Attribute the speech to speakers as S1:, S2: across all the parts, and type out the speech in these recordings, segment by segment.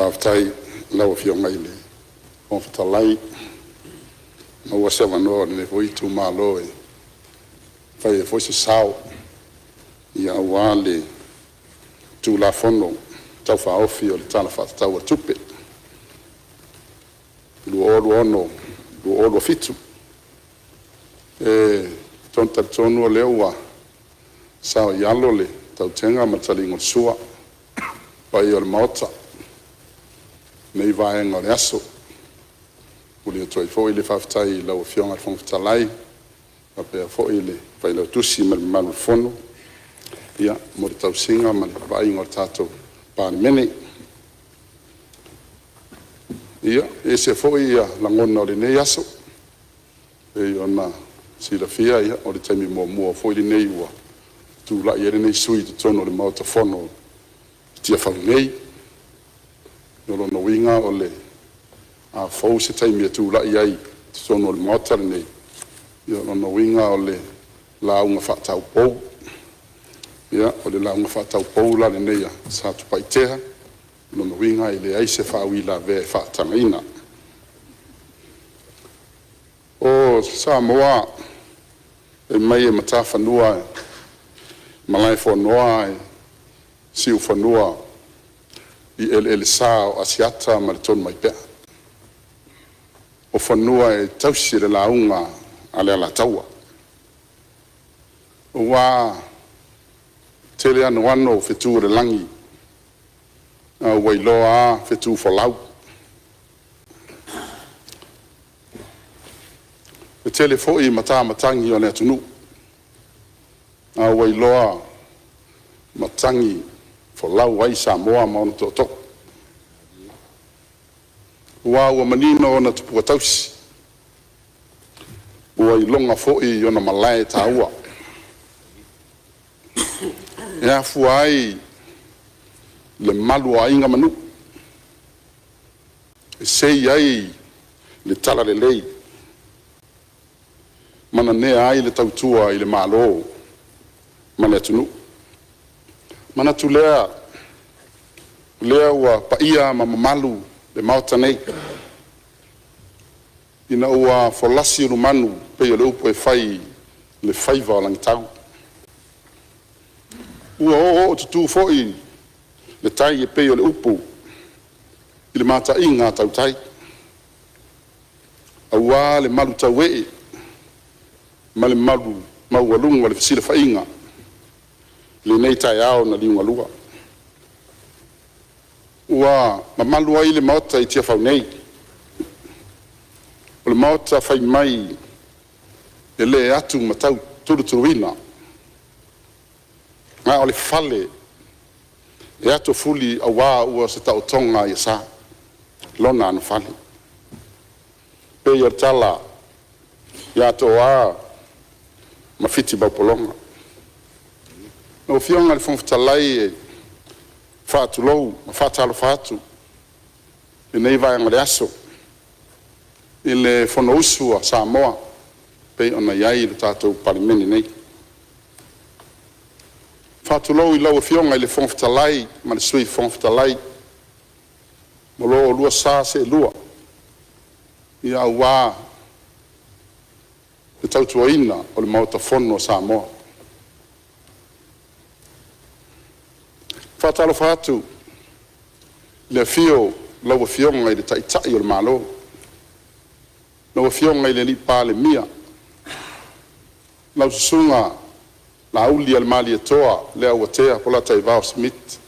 S1: Faafetai i lau Afioga i le Fofoga Fetalai ua maua se avanoa o lenei foi itumalo e fai ai foi se sao aua le Tulafono Tau Faaofi o le Tala Faatatau o le Tupe 2026/2027. E talitonu o lea ua saoialo le tautega ma le taliga o le sua i le paia o le Maota i lenei vaega o le aso. E momoli atu ai foi le faafetai i lau Afioga i le Fofoga Fetalai faapea foi le Failautusi ma le mamalu o le Fono mo le tausiga ma le vaaiga o le tatou Palemene. Ia, e ese foi lagona o lenei aso, e pei ona silafia o le taimi muamua foi lenei ua tulai ai lenei sui usufono i totonu o le Maota Fono i Tiafau nei. O lona uiga o le a fou se taimi e tulai ai i totonu o le Maota lenei, o lona uiga o le lauga faataupou. O le lauga faataupou la lenei a Satupaitea, o lona uiga e leai se faauilavea e faatagaina. O Samoa fai mai e matafanua i Malaefonoa ae siufanua i eleelesa o Asiata ma le Tonumaipea. O fanua e tausi e le lauga a le Alataua, aua le anoano o fetu o le lagi a ua iloa lava fetu folau. E tele foi matamatagi o le atunuu, a ua iloa matagi folau ai Samoa ma ona tootoo, aua ua manino ona tupua tausi, ua iloga foi ona malae taua, e afua ai le malu o aiga ma nuu, e sei ai le talalelei ma nanea ai le tautua i le Malo ma le atunuu. Ona manatu lea, o lea ua paia ma mamalu le Maota nei, ina ua folasi ulumanu e pei o le upu e fai i le faiva o Lagitau, ua ooootutu foi le tai e pei o le upu i le mataiga a tautai, aua le malutauee ma le maualuga o le fesilafaiga i lenei taeao na liugalua. Ua mamalu ai le Maota i Tiafau nei, o le Maota fai mai e le atu-ma-tautulutuluina, a o le fale e atofuli aua ua se taotoga a sa lona anofale, e pei o le tala ia Toa ma Fiti-maupologa. Lau Afioga i le Fofoga Fetalai, e faatulou ma faatalofa atu i lenei vaega o le aso i le Fonousu a Samoa e pei ona i ai le tatou Palemene nei. E faatulou i lau Afioga i le Fofoga Fetalai ma le Sui Fofoga Fetalai ma lo oulua sa seelua aua le tautuaina o le Maota Fono o Samoa. E faatalofa atu i le afio o lau Afioga i le Taitai o le Malo, lau Afioga i le Palemia, lau Susuga Laaulialemalietoa Leauatea Polataivao Schmidt.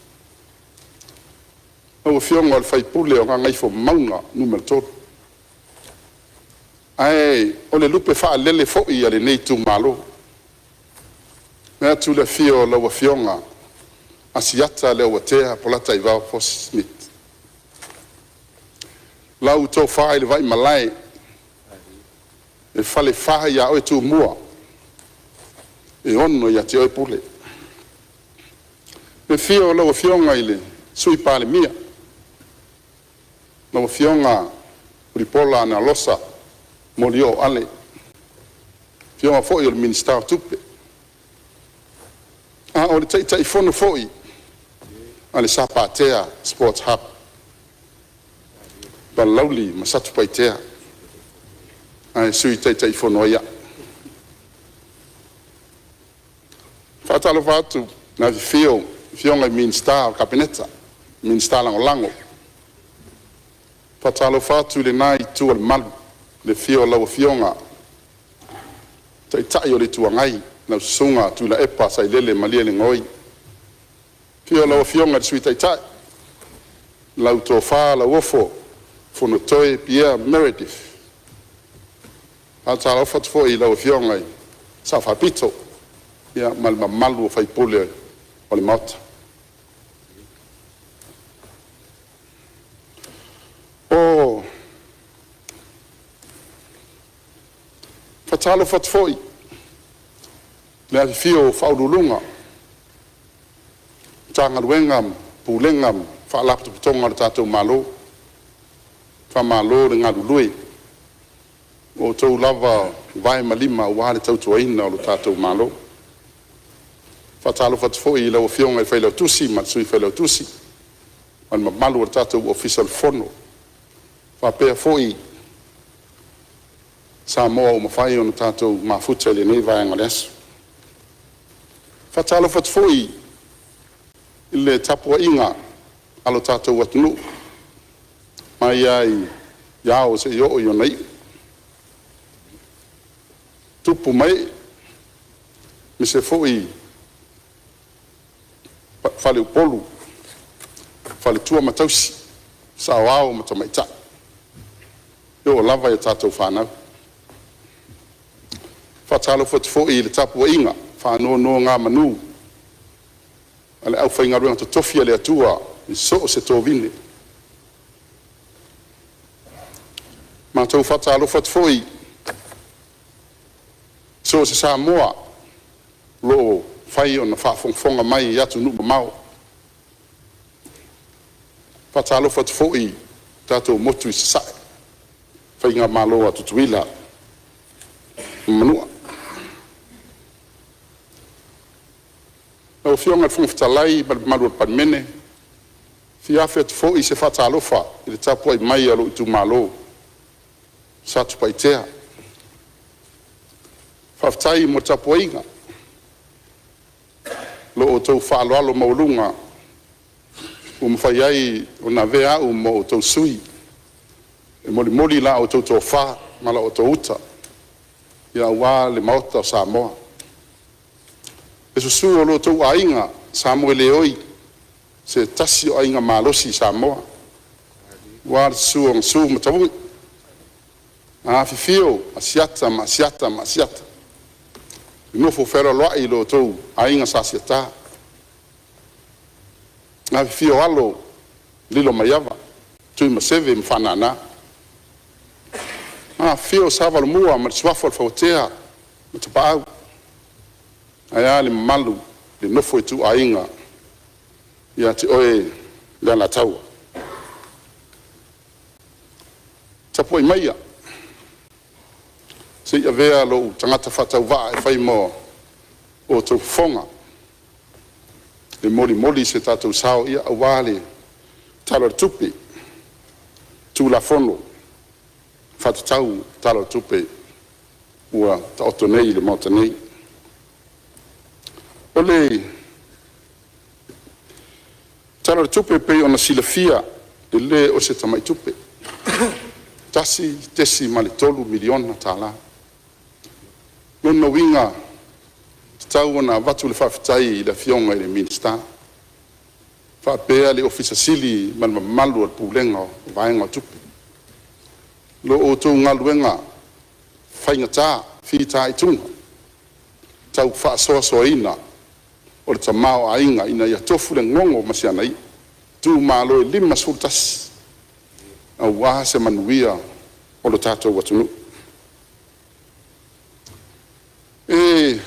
S1: Lau Afioga i le sui usufono o Gagaifomauga Nu.3, ae o le lupe faalele foi a lenei itumalo, vaeatu le afio o lau Afioga Asiata Leauatea Polataivao Fosi Smith. Lau Tofa i le Vaimalae e Falefa ia oe Tumua, e ono ia te oe Pule. Le afio o lau Afioga i le Sui Palemia, lau Afioga Mulipola Anarosa Molioo Ale, afioga foi i le Minisita o Tupe, a o le Taitaifono foi a le Sapa Tea Sports Hub. Palauli ma Satupaitea, ae sui Taitaifono ai a'u. E faatalofa atu i le afifio o Afioga i Minisita o le Kapeneta, Minisita Lagolago. E faatalofa atu i lena itu o le malu i le afio o lau Afioga i le Taitai o le Itu Agai, lau Susuga Tuilaepa Sailele Malielegaoi. Afio lau Afioga i le Sui Taitai, lau Tofa Lauofo Fonotoe Pierre Meredith. E faatalofa atu foi i lau Afioga i le Sao Faapito ma le mamalu o faipule o le Maota. E faatalofa atu foi i le afifio o Ofisa Sili o Pulega o Matagaluega ma Faalapotopotoga a le tatou Malo, faamalo le galulue, o outou lava o vae ma lima aua le tautuaina o le tatou Malo. E faatalofa atu foi i lau Afioga i le Failautusi ma le Sui Failautusi ma le mamalu o le tatou Ofisa o le Fono, faapea foi Samoa ua mafai ona tatou mafuta i lenei vaega o le aso. E faatalofa atu foi i le tapuaiga a lo tatou atunuu mai lava i ao seia oo i ona iu, tupu ma ee, aemaise foi faleupolu, faletua ma tausi, saoao ma tamaitai, e oo lava i a tatou fanau. E faatalofa atu foi i le tapuaiga faanonogamanu a le aufaigaluega totofi a le Atua i so o se tovine. Matou te faatalofa atu foi i so o se Samoa o lo o mafai ona faafogafoga mai i atunuu mamao. E faatalofa atu foi i le tatou motu i Sasae, faigamalo a Tutuila ma Manua. Lau Afioga i le Fofoga Fetalai ma le mamalu o le Palemene, e fia afe atu foi se faatalofa i le tapuai mai a lou itumalo o Satupaitea. Faafetai mo le tapuaiga, lo outou faaaloalo maualuga ua mafai ai ona avea au ma outou sui e molimoli la outou tofa ma la outou uta aua le Maota o Samoa. Le susu o lo outou Aiga Samoeleoi, o se tasi o aiga malosi i Samoa, aua le susu o Gasu ma Tavui, afifio Asiata ma Asiata ma Asiata, le nofo fealoaloai lo outou aiga Sa Asiata, afifio alo o Lilomaiava Tuimaseve ma Faanana, afifio Sa Valomua ma le Suafa o le Fauatea ma Tapaau, ae a le mamalu i le nofo a ituaiga ia te oe le Alataua. Tapuai maia se i avea lou tagata faatauvaa e fai ma outou fofoga e molimoli se tatou sao aua le Tala o le Tupe, Tulafono Faatatau Tala o le Tupe ua taoto nei i le Maota nei. O le Tala o le Tupe e pei ona silafia, e le o se tamai tupe, $1.3 miliona tala. O lona uiga e tatau ona avatu le faafetai i le Afioga i le Minisita faapea le Ofisa Sili ma le mamalu o le Pulega o le Vaega o Tupe. Lo outou galuega faigata fitaituga i le tau faasoasoaina o le tamaoaiga ina ia tofu le gogo ma si ana i'a i itumalo e 51 aua se manuia o lo tatou atunuu. E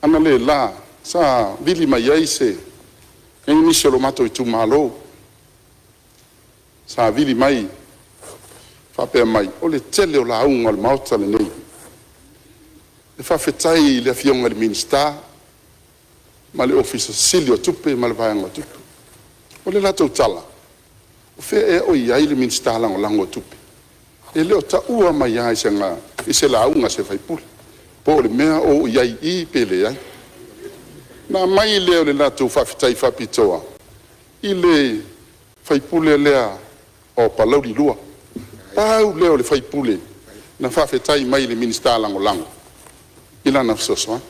S1: analeila sa vili mai ai se i ai nisi o lo matou itumalo sa vili mai faapea mai, o le tele o lauga a le Maota lenei e faafetai i le Afioga i le Minisita ma le Ofisa Sili o Tupe ma le Vaega o Tupe. O le latou tala, O fea ea o i ai le Minisita Lagolago o Tupe? E le o taua mai lava i se lauga a se sui usufono, po o le mea o i ai i i pe leai. Ona aumai lea o le latou faafetai faapitoa i le sui usufono lea o Palauli 2, pau lea o le sui usufono na faafetai mai i le Minisita Lagolago i lana fesoasoani.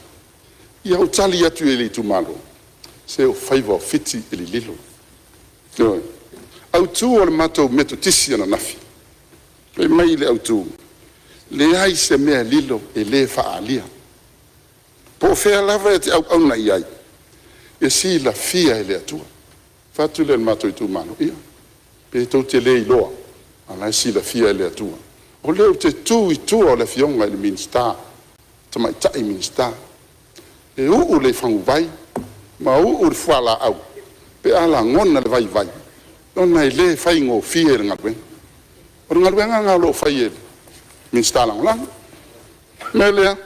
S1: Ia, ou tali atu i ai i le itumalo, se o faiva o Fiti e lililo. Ioe. O le autu o le matou Metotisi ananafi, fai mai le autu, leai se mea e lilo e le faaalia, po o fea lava e te auauna i ai, e silafia e le Atua. Ou fai atu lea i le matou itumalo, ia, pe tou te le iloa, a o la e silafia e le Atua, o lea ou te tu i tua o le Afioga i le Minisita, Tamaitai Minisita, e uu le faguvai ma uu le fualaau pe a lagona le vaivai ona e le faigofie le galuega. O le galuega lena o lo o fai e le Minisita Lagolago. O le mea lea,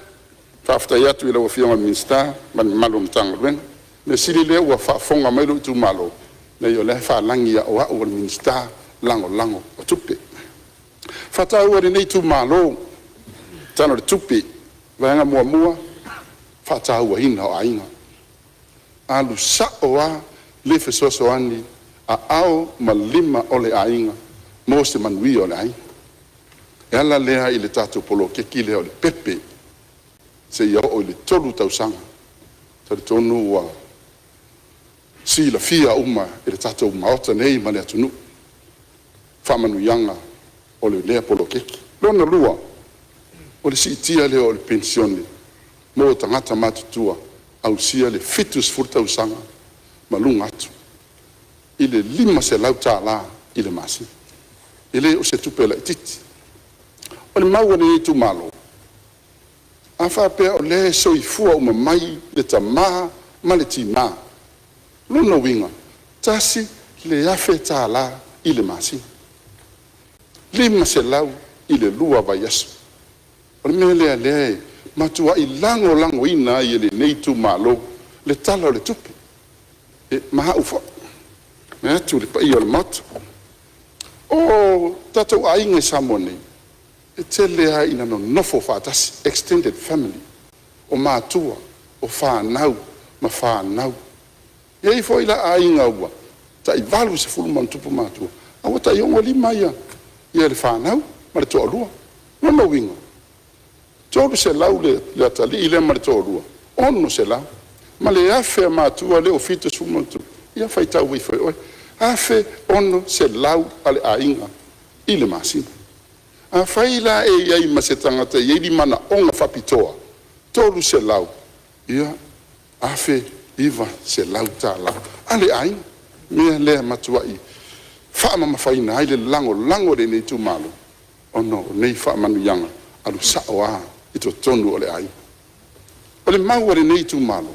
S1: faafetai atu i lau Afioga i le Minisita ma le mamalu o le Matagaluega. Mea sili o lea ua faafofoga mai lou itumalo, leai o la e faalagi o au o le Minisita Lagolago o Tupe. E faataua e lenei itumalo le Tala o le Tupe, Vaega 1, faatauaina o aiga, alu sao lava le fesoasoani a ao ma lima o le aiga mo se manuia o le aiga. E ala lea i le tatou poloketi lea o le pepe seia oo i le 3 tausaga. E talitonu ua silafia uma e le tatou Maota nei ma le atunuu faamanuiaga o lea poloketi. Lona lua, o le siitia lea o le penisione mo tagata matutua ausia le 70 tausaga ma luga atu i le $500 i le masina. E le o se tupe laitiiti. O le mau a lenei itumalo, a faapea o lea e soifua uma mai le tama ma le tina, lona uiga e $1,000 i le masina, $500 i le lua vaiaso. O le mea lea o lea e matuai lagolagoina ai e lenei itumalo le Tala o le Tupe, ma au foi, vaeatu le paia o le Maota. O tatou aiga i Samoa nei, e tele lava ina nonofo faatasi, extended family, o matua, o fanau ma fanau. E i ai foi la aiga ua tai 80+ matua, a ua tai 65 le fanau ma le toalua. O lona uiga, 300 le atalii lea ma le toalua, 600 ma le 1,000 a matua lea ua 70+, ia faitau ifo e oe, $1,600 a le aiga i le masina. Afai la e i ai ma se tagata e i ai ni manaoga faapitoa, 300, ia, $1,900 a le aiga. O le mea lea e matuai faamamafaina ai le lagolago a lenei itumalo, ona o nei faamanuiaga alu sao lava i totonu o le aiga. O le mau a lenei itumalo,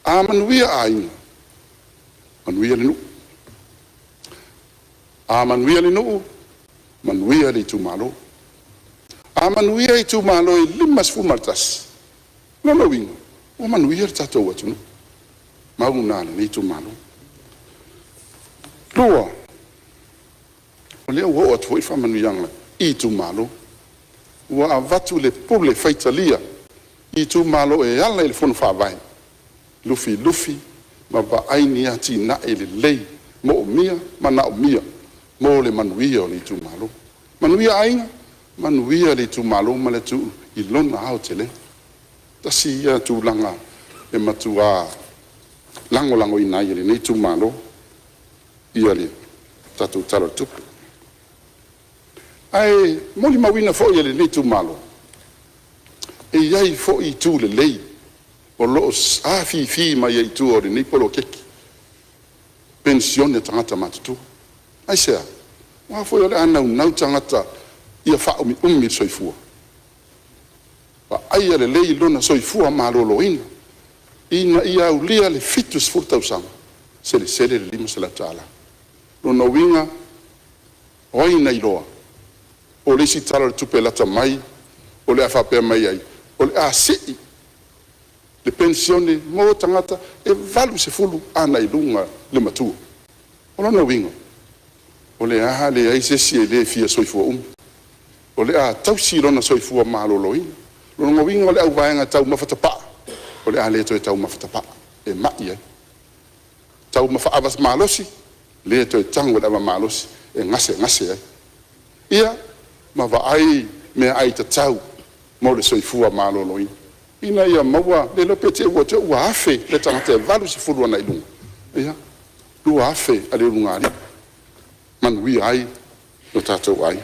S1: a manuia aiga, manuia le nuu. A manuia le nuu, manuia le itumalo. A manuia itumalo e 51, o lona uiga ua manuia le tatou atunuu. O le mau lena a lenei itumalo. Lua, o lea ua oo atu foi faamanuiaga i itumalo, ua avatu le pule faitalia i itumalo e ala i le Fono Faavae, lufilufi ma vaai ni atinae lelei moomia, manaomia mo le manuia o le itumalo. Manuia aiga, manuia le itumalo ma le atunuu i lona aotelega. Tasi ia tulaga e matua lagolagoina ai e lenei itumalo le tatou Tala o le Tupe. Ae molimauina foi e lenei itumalo, e i ai foi itu lelei o lo o afifi mai ai i tua o lenei poloketi penisione a tagata matutua. Aisea? Aua foi o le a naunau tagata ia faaumiumi le soifua, vaaia lelei lona soifua maloloina ina ia aulia le 70 tausaga, selesele le $500. O lona uiga, o ai na iloa po o le isi Tala o le Tupe lata mai o le a faapea mai ai, o le a sii le penisione mo tagata e 80 agai i luga le matua. O lona uiga, O le a leai se isi e le fia soifua umi, o le a tausi lona soifua maloloina. O lona uiga o le auvaega taumafa tapaa, o le a le toe taumafa tapaa e mai ai, taumafa ava malosi, le toe tago i le ava malosi e gasegase ai, ia ma vaai meaai tatau mo le soifua maloloina, ina ia maua. Le iloa pe te i ua 1,000 le tagata e 80 agai i luga, ia 2,000 a le ulugalii, manuia ai o tatou aiga.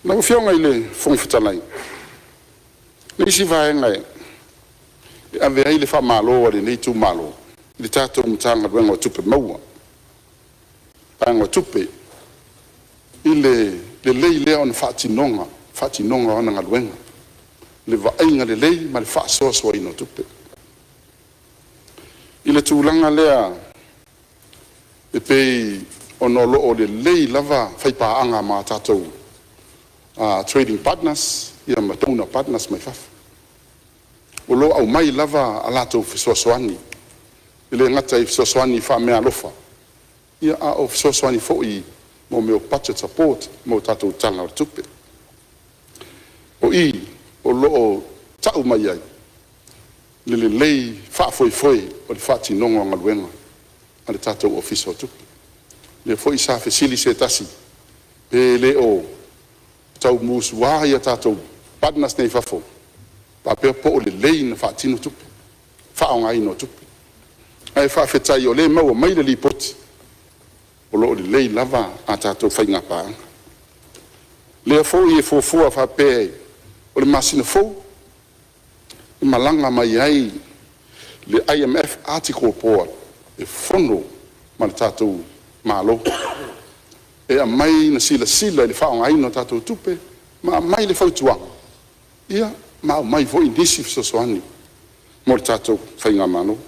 S1: Lau Afioga i le Fofoga Fetalai, o le isi vaega e ave ai le faamalo a lenei itumalo i le tatou Matagaluega o Tupe Maua, Matagaluega o Tupe i le lelei lea ona faatinoga o ana galuega, le vaaiga lelei ma le faasoasoaina o tupe. I le tulaga lea e pei ona o lo o lelei lava faipaaga ma tatou trading partners ia ma donor partners mai fafo, o lo o aumai lava a latou fesoasoani, e le gata i fesoasoani faameaalofa, a o fesoasoani foi mo mea o budget support mo tatou Tala o le Tupe. O i o lo o tau mai ai le lelei faafoefoe o le faatinoga o galuega a le tatou Ofisa o Tupe. O lea foi sa fesili se tasi pe le o tau musua tatou partners nei i fafo faapea po o lelei ona faatino tupe, le faaaogaina o tupe. Ae faafetai o lea e maua mai le lipoti o lo o lelei lava a tatou faiga paaga. O lea foi e fuafua faapea o le masina fou e malaga mai ai le IMF Article Board e fono ma le tatou Malo e aumai ma silasila i le faaaogaina o tatou tupe ma aumai le fautuaga, ia ma aumai foi nisi fesoasoani mo le tatou faigamalo.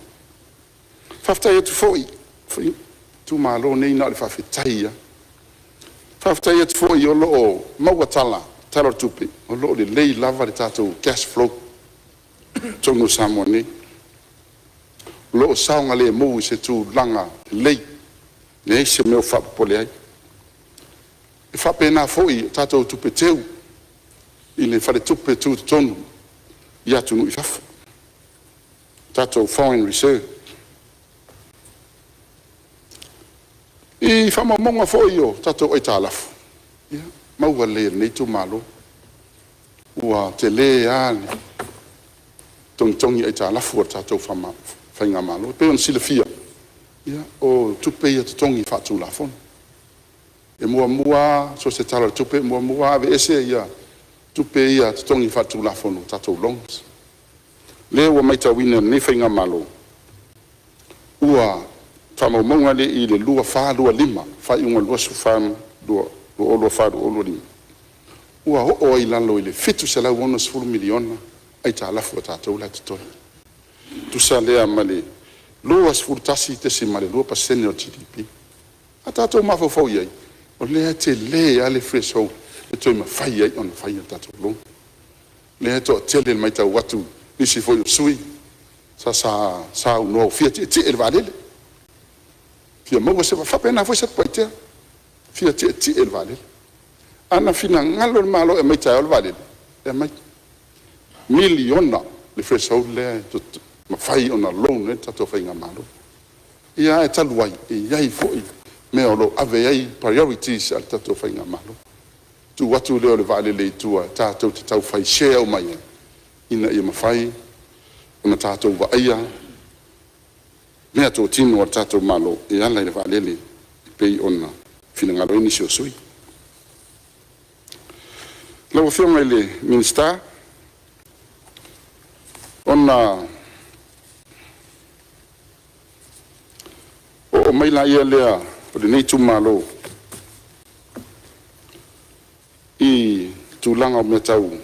S1: Faafetai atu foi, o le itumalo lenei na o le faafetai lava. Faafetai atu foi o lo o maua tala i le Tala o le Tupe, o lo o lelei lava le tatou cash flow i totonu o Samoa nei, o lo o saogalemu i se tulaga lelei, leai se mea o faapopole ai. E faapena foi i tatou tupe teu i le faletupe tutotonu i atunuu i fafo, tatou foreign reserve. I faamaumauga foi o tatou aitalafu, ia, e maua lelei e lenei itumalo, ua tele lava le togitogi aitalafu a le tatou faigamalo. E pei ona silafia, o tupe ia totogi faatulafono. E muamua lava, so o se Tala o le Tupe e muamua lava aveese tupe ia totogi faatulafono, tatou loans. O lea ua matauina e lenei faigamalo, faamaumauga nei i le 24/25, faaiuga o le 24/2025, ua oo ai i lalo i le $760 miliona aitalafu a tatou la e totoe, e tusa lea ma le 21.2% o le GDP. A tatou mafaufau i ai, o lea e tele lava le threshold e toe mafai ai ona fai a tatou loan. O lea e toatele i le matau atu i nisi foi o sui usufono sa saunoa ua fia tietie i le vaalele, fia maua se… E faapena foi Satupaitea, fia tietie i le vaalele. A na finagalo le Malo e aumai taeao le vaalele, e aumai. E miliona le threshold lea e mafai ona loan ai le tatou faigamalo. Ia ae talu ai, e i ai foi mea o lo o ave i ai priorities a le tatou faigamalo, tuu atu lea o le vaalele i tua tatou te tau fai share uma ai ina ia mafai ona tatou vaaia meatotino a le tatou Malo e ala i le vaalele e pei ona finagalo ai nisi o sui usufono. Lau Afioga i le Minisita, ona oo mai lea o lenei itumalo i tulaga o mea tau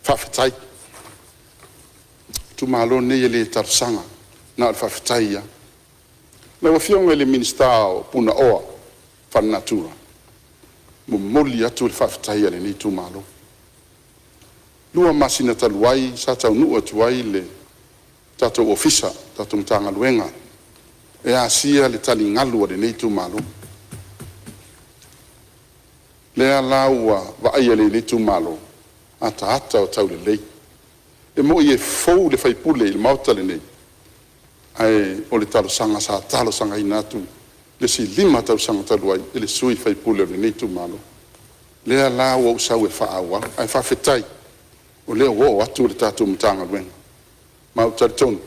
S1: faafetai. O le itumalo lenei e le talosaga, na o le faafetai lava. Lau Afioga i le Minisita o Punaoa Faalenatura, e momoli atu le faafetai a lenei itumalo. 2 masina talu ai sa taunuu atu ai le tatou Ofisa, tatou Matagaluega e asia le taligalu a lenei itumalo. Lea la ua vaaia e lenei itumalo ataata o taulelei. E moi e fou le sui usufono i le maota lenei, ae o le talosaga sa talosagaina atu le isi 5 tausaga talu ai e le sui usufono o lenei itumalo. Lea la ua ou sau e faaauau, ae faafetai o lea ua oo atu le tatou Matagaluega, ma ou te talitonu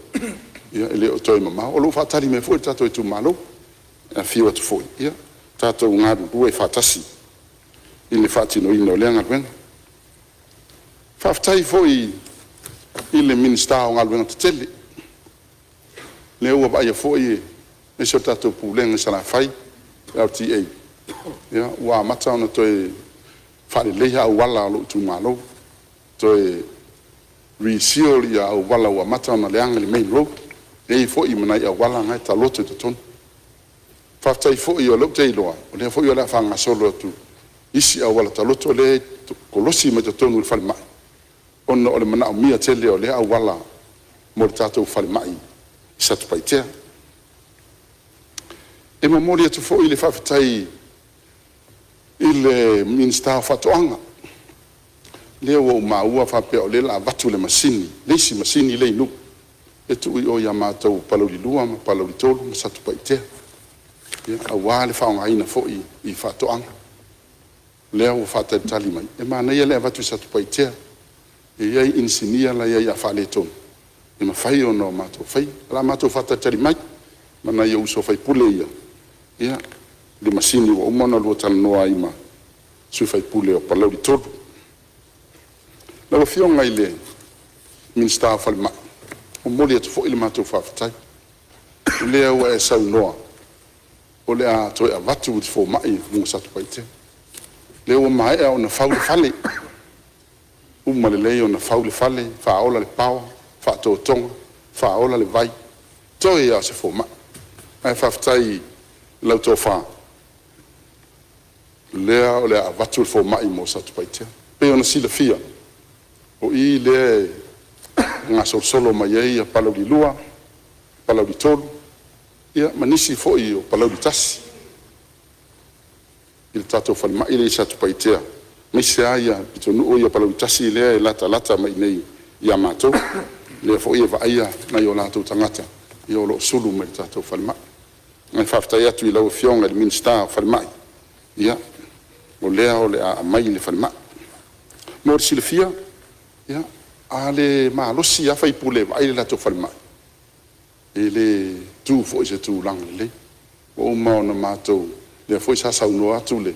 S1: e le o toe mamao. O lo o faatali mai foi le tatou itumalo, e afio atu foi tatou galulue faatasi i le faatinoina o lea galuega. Faafetai foi i le Minisita o Galuega Tetele, lea ua vaaia foi aemaise o le tatou Pulega i Salafai LTA, ua amata ona toe faaleleia auala o lou itumalo, toe reseal auala ua amata ona leaga i le main road, e i ai foi ma nai auala na e taloto i totonu. Faafetai foi o lea ou te iloa o lea foi o le a faagasolo atu isi auala taloto lea e kolosi mai totonu i le falemai, ona o le manaomia tele o lea auala mo le tatou falemai i Satupaitea. E momoli atu foi le faafetai i le Minisita o Faatoaga, lea ua ou maua e faapea o lea o le a avatu le masini, le isi masini lea i Nuu e tuu i o ia matou i Palauli 2 ma Palauli 3 ma Satupaitea, aua le faaaogaina foi i faatoaga. Lea ua faatalitali mai, e manaia le avatu i Satupaitea, e i ai inisinia la e i ai a faaletonu e mafai ona matou faia. O le a matou faatalitali mai ma nai ou uso sui usufono ia i le masini ua uma ona oulua talanoa ai ma le sui usufono o Palauli 3. Lau Afioga i le Minisita o Falemai, e momoli atu foi le matou faafetai, o lea ua e saunoa o le a toe avatu le fomai mo Satupaitea. O lea ua maea ona fau le fale, uma lelei ona fau le fale, faaola le power, faatotoga, faaola le vai, toe lava o se fomai. Ae faafetai i lau tofa, o lea o le a avatu le fomai mo Satupaitea. E pei ona silafia, o i lea e gasolosolo mai ai Palauli 2, Palauli 3 ma nisi foi o Palauli 1 i le tatou falemai lea i Satupaitea, aemaise lava pitonuu ia o Palauli 1 lea e latalata mai i inei ia matou, lea foi e vaaia nai o latou tagata o lo o sulu mai i le tatou falemai. Ae faafetai atu i lau Afioga i le Minisita o Falemai, o lea o le a aumai le falemai. Mo le silafia, a le malosi lava sui usufono e vaai le latou falemai, e le tu foi i se tulaga lelei. Ua uma ona matou, lea foi sa saunoa atu le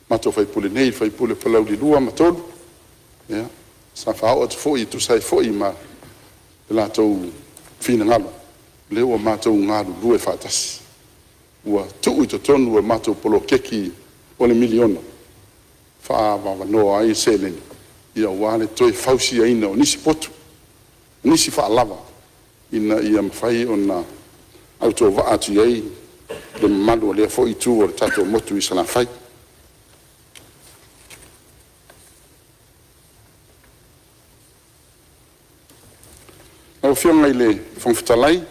S1: matou sui usufono nei, le sui usufono o Palauli 2 ma 3, ia, sa faaoo atu foi e tusa ai foi ma le latou finagalo, lea ua matou galulue faatasi, ua tuu i totonu o le matou poloketi o le miliona e faaavanoa ai seleni aua le toe fausiaina o nisi potu, nisi faalava ina ia mafai ona autovaa atu i ai le mamalu o lea foi itu o le tatou motu i Salafai. Lau Afioga i le Fofoga Fetalai,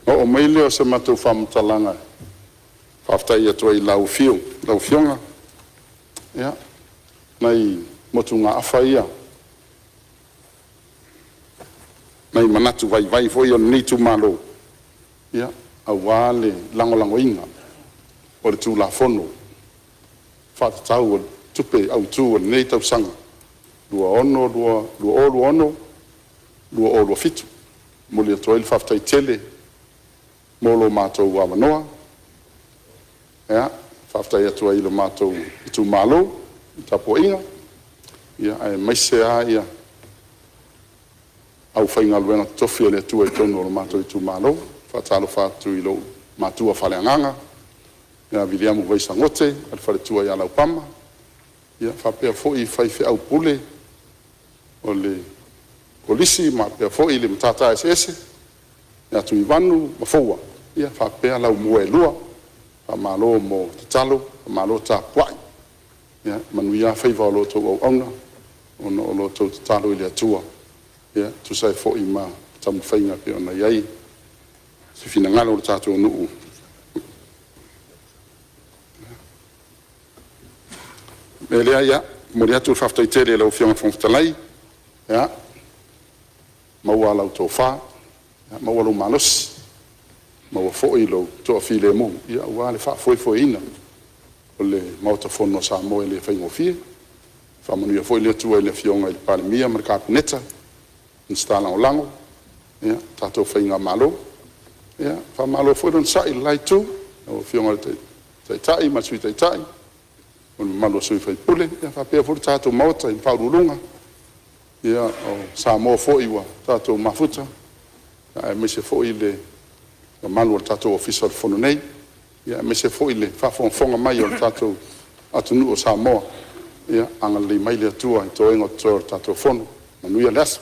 S1: ona oo mai lea o se matou faamatalaga e faafetai atu ai i lau Afioga. Ia, o nai motugaafa ia, o nai manatu vaivai foi ia o lenei itumalo aua le lagolagoina o le Tulafono Faatatau o Tupe Autu o lenei tausaga 2026/2027. E momoli atu ai le faafetai tele mo lo matou avanoa. E faafetai atu ai i lo matou itumalo i le tapuaiga aemaise lava le aufaigaluega totofi a le Atua i totonu o lo matou itumalo. E faatalofa atu i lou matua faaleagaga ia Viliamu Vaisa Gote ma le faletua ia Laupama, faapea foi faifeau pule o le Kolisi faapea foi le Matata Eseese ia Tuivanu ma Foua, faapea laumua e lua. Faamalo mo tatalo, faamalo tapuai. Ia manuia lava faiva o la outou auauna ona o lo outou tatalo i le Atua e tusa ai foi ma taumafaiga e pei ona i ai se finagalo o le tatou nuu. O le mea lea, e momoli atu le faafetai tele i lau Afioga i le Fofoga Fetalai, maua lau tofa, maua lou malosi, maua foi lou toafilemu aua le faafoefoeina o le Maota Fono a Samoa e le faigofie. Faamanuia foi le Atua i le Afioga i le Palemia ma le Kapeneta, Minisita Lagolago, le tatou faigamalo. Faamalo foi le onosai i le la itu, lau Afioga i le Taitai ma le Sui Taitai ma le mamalu o sui usufono, faapea foi le tatou Maota i Ofisa Sili o Pulega, o Samoa foi ua tatou mafuta aemaise foi le mamalu o le tatou Ofisa o le Fono nei, aemaise foi le faafogafoga mai a le tatou atunuu o Samoa. Ia agalelei mai le Atua i toega o totoe o le tatou Fono. Manuia le aso.